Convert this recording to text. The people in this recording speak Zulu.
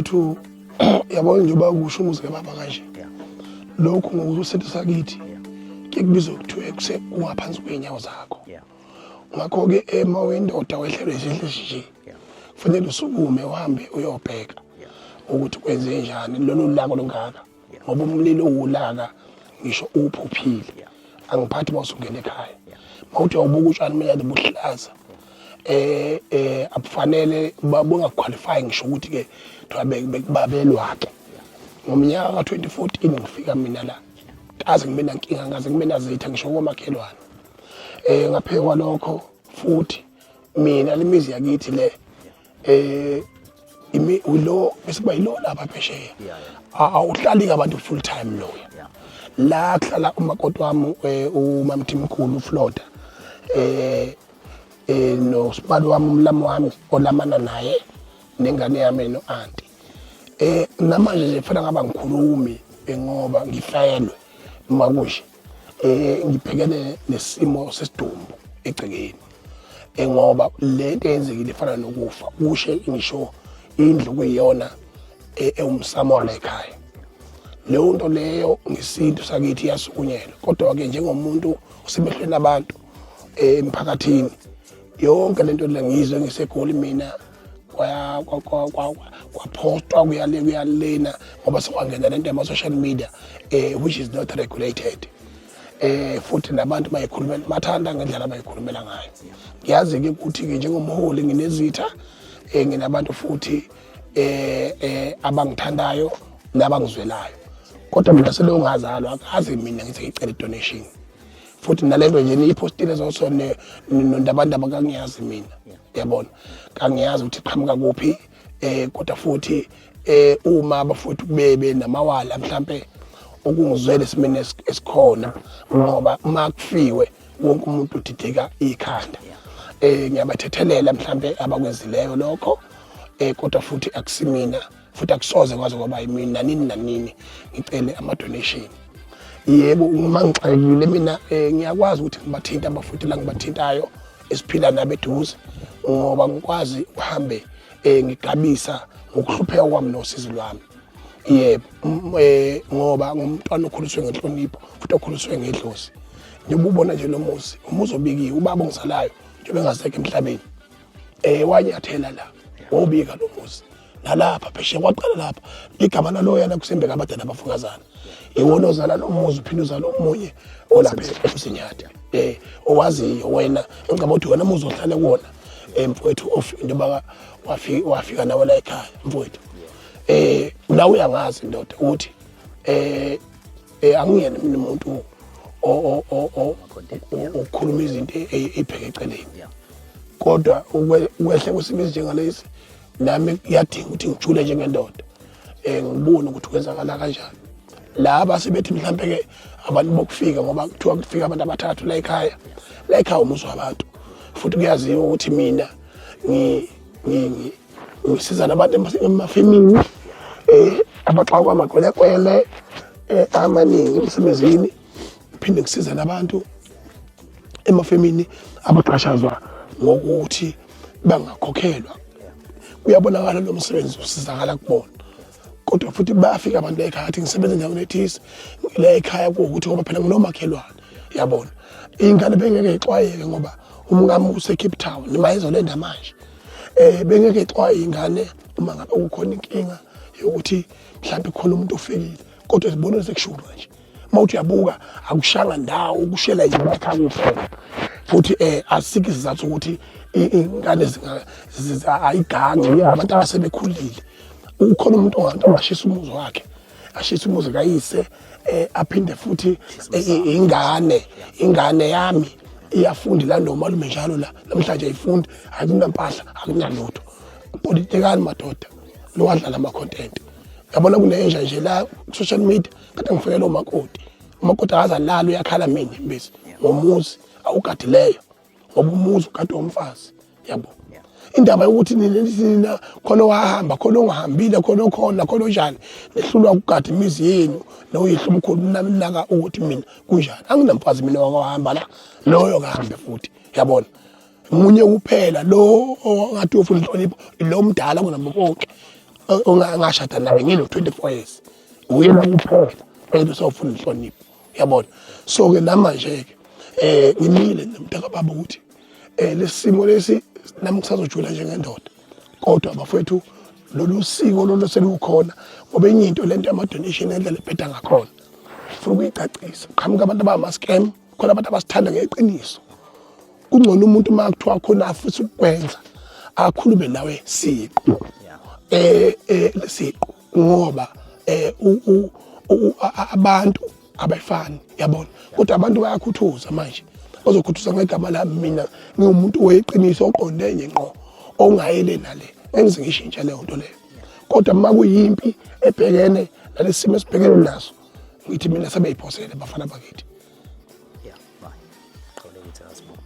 Mfowethu, yabona njengoba kusho umuzi kababa kanje, lokhu ngokusethu sakithi kuye kubizwe kuthiwe kuse kungaphansi kwey'nyawo zakho. Ngakho-ke ema wendoda wehlelwe isehlo esinje, kufanele usukume uhambe uyobheka ukuthi kwenze njani lolu laka olungaka, ngoba umlilo uwulaka ngisho uphuphile. Angiphathi uma usungena ekhaya, mawuthi awubuka utshani mina buhlaza, abufanele bungaqualify ngisho ukuthi ke kuthiwa bekubabelwa ke. Ngomnyaka ka-2014 ngifika mina la, kaze ngibe nankinga, ngaze ngibe nazitha ngisho komakhelwane. Ngaphezu kwalokho futhi mina lemizi yakithi le imi ulo bese kuba yilo lapha phesheya, awuhlali ngabantu full time loya. La kuhlala umakoti wami, umamthimkhulu uFloda, nosibali wami, umlamo wami olamana naye, nengane yami no-anti. Namanje nje kufanele ngaba ngikhulumi ngoba ngifelwe makushe, ngibhekene nesimo sesidumbu egcekeni, ngoba lento eyenzekile ifana nokufa. Kushe ngisho indlu kuyiyona ewumsamo wala ekhaya. Leyo nto leyo ngesintu sakithi iyasukunyelwa, kodwa-ke njengomuntu osemehlweni abantu emphakathini, yonke lento le ngiyizwe ngiseGoli mina, kwaphostwa kuyale kuyalena, ngoba sekwangena lento yama-social media, which is not regulated, futhi nabantu bayikhulumela bathanda ngendlela abayikhulumela ngayo. Ngiyazi-ke ukuthi-ke njengomholi nginezitha, nginabantu futhi abangithandayo nabangizwelayo, kodwa mina selo ngazalwa akaze mina ngithi ngicela donation. Futhi nalento nje niyiphostile zoso nondabandaba, kangiyazi mina, yabona, kangiyazi ukuthi iqhamuka kuphi. Kodwa futhi uma abafowethu bebe namawala mhlambe ukungizwela esimeni esikhona, ngoba uma kufiwe wonke umuntu udideka ikhanda, ngiyabathethelela mhlambe abakwenzileyo lokho, kodwa futhi akusimina, futhi akusoze kwaze kwaba yimina nanini nanini ngicele ama donation. Yebo, uma ngixakekile mina, ngiyakwazi ukuthi ngibathinta abafuthi la ngibathintayo esiphila nabo eduze, ngoba ngikwazi uhambe ngigabisa ngokuhlupheka kwami nosizi lwami. Yebo, ngoba ngumntwana okhuliswe ngenhlonipho futhi okhuliswe ngedlozi. Njengoba ubona nje lo muzi, umuzi obikiwe, ubaba ongizalayo njengoba engasekho emhlabeni, wanyathela la, wawubika lo muzi nalapha phesheya, kwaqala lapha igama laloyana kusembeka abadala abafukazana, iwona ozala lo muzi, uphinde uzala omunye olapha eMzinyathi, owaziyo wena. Ngicabanga ukuthi wena muzi ohlale kuwona, mfowethu, of into yoba wafika nawe la ekhaya, mfowethu, la uyangazi ndoda ukuthi angiyena mina umuntu okhuluma izinto ey'bheke eceleni, kodwa ukwehle kwesimo esinjengalesi nami kuyadinga ukuthi ngijule njengendoda, ngibone ukuthi kwenzakala kanjani. Laba sebethi mhlampe ke abantu bokufika, ngoba kuthiwa kufika abantu abathathu la ekhaya. La ekhaya umuzi wabantu, futhi kuyaziwa ukuthi mina ngisiza nabantu emafemini abaxakwa amakwelekwele amaningi emsebenzini, phinde ngisize nabantu emafemini abaxhashazwa ngokuthi bangakhokhelwa. Kuyabonakala lo msebenzi usizakala kubona, kodwa futhi bayafika abantu ekhaya athi ngisebenza endaweni ethize la ekhaya, kuwukuthi ngoba phela nginomakhelwane, yabona, ingane bengeke ixwayeke ngoba umkami use-Cape Town noma izolenda manje, bengeke ixwaye ingane uma ngabe kukhona inkinga yokuthi mhlawumbe khona umuntu ofikile, kodwa zibonele sekushulwa nje. Uma uthi uyabuka akushanga ndawo, ukushela nje ekhaya kuphela. Futhi asikho isizathu ukuthi ingane ayigange, abantu abasebekhulile. Ukhona umuntu ongathi ongashisa umuzi wakhe, ashise umuzi kayise, aphinde futhi ingane yami iyafundi la nomalume njalo la namhlanje ayifundi, akunampahla, akunalutho. Politikani madoda, lowadlala ama-content, yabona, kunenja nje la ku-social media kade ngifikele umakoti, umakoti akazalala, uyakhala mina imbezi ngomuzi awugadileyo, ngoba umuzi ugadwe umfazi, yabo. Indaba yokuthi nina khona owahamba, khona ongahambile, khona okhona, khona onjani, nehlulwa ukugada imizi yenu noyihlo omkhulu, naka ukuthi mina kunjani, anginamfazi mina wakahamba la, loyo kahambe futhi, yabona. Munye kuphela lo ongathi ufuna inhlonipho, lo mdala kunabo bonke. ongashada naye ngilo 24 years, uyena kuphela and usawufuna inhlonipho, yabona. So ke namanje ke ngimile nomntaka baba ukuthi lesimo lesi nami kusazojula njengendoda, kodwa bafethu lolu siko lolu selukhona, ngoba enye into lento yama donation endlela ebheda ngakhona funa ukuyicacisa. Qhamuka abantu abama scam khona, abantu abasithanda ngeqiniso. Kungcono umuntu uma kuthiwa khona afisa ukukwenza akhulume nawe siqu, siqu, ngoba abantu abayifani, yabona. Kodwa abantu bayakhuthuza manje, bazokhuthuza ngegama lami. Mina ngiwumuntu weqiniso oqonde nje ngqo, ongayele nale engize ngishintshe leyo nto leyo. Kodwa uma kuyimpi ebhekene nalesi simo esibhekene naso, ngithi mina sebeyiphosele bafana bakithi. Yeah, bye. Qhawule ukuthi asibonge.